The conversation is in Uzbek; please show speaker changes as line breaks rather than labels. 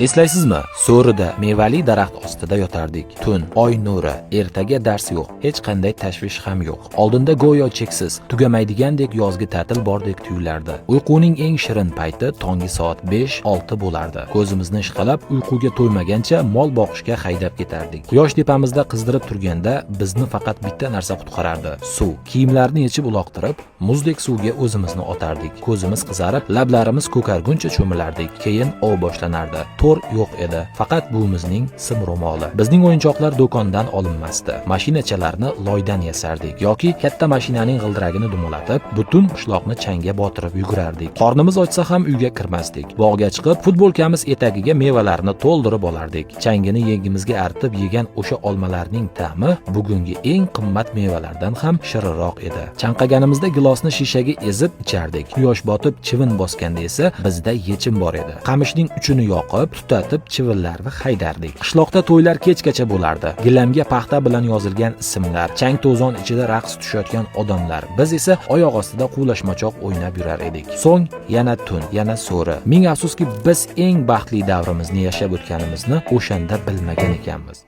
Eslaysizmi? So'rida mevali daraxt ostida yotardik. Tun, oy nuri, ertaga dars yo'q, hech qanday tashvish ham yo'q. Oldinda go'yo cheksiz, tugamaydigandek yozgi ta'til bordek tuyulardi. Uyquning eng shirin payti tongi soat 5-6 bo'lardi. Ko'zimizni ishqalab, uyquga to'ymagancha mol boqishga haydab ketardik. Quyosh tepamizda qizdirib turganda bizni faqat bitta narsa qutqarardi: suv. Kiyimlarni yechib uloqtirib, muzdek suvga o'zimizni otardik. Ko'zimiz qizarib, lablarimiz ko'karguncha cho'milardik. Keyin ov boshlanardi. To'r yo'q edi, faqat buvimizning sim ro'moli. Bizning o'yinchoqlar do'kondan olinmasdi. Mashinachalarni loydan yasardik yoki katta mashinaning g'ildiragini dumalatib, butun qishloqni changga botirib yugurardik. Qornimiz ochsa ham uyga kirmasdik. Bog'ga chiqib, futbolkamiz etagiga mevalarni to'ldirib olardik. Changini yengimizga artib yegan o'sha olmalarning ta'mi bugungi eng qimmat mevalardan ham shirinroq edi. Chanqaganimizda gilosni shishaga ezib ichardik. Quyosh botib, chivin bosganda esa bizda yechim bor edi. Qamishning uchini yoqib, tutatib chivinlarni haydardik. Qishloqda to'ylar kechgacha bo'lardi. Gilamga paxta bilan yozilgan ismlar, chang to'zon ichida raqs tushayotgan odamlar. Biz esa oyoq ostida quvlashmachoq o'ynab yurar edik. So'ng yana tun, yana so'ri. Ming afsuski, biz eng baxtli davrimizni yashab o'tganimizni o'shanda bilmagan ekanmiz.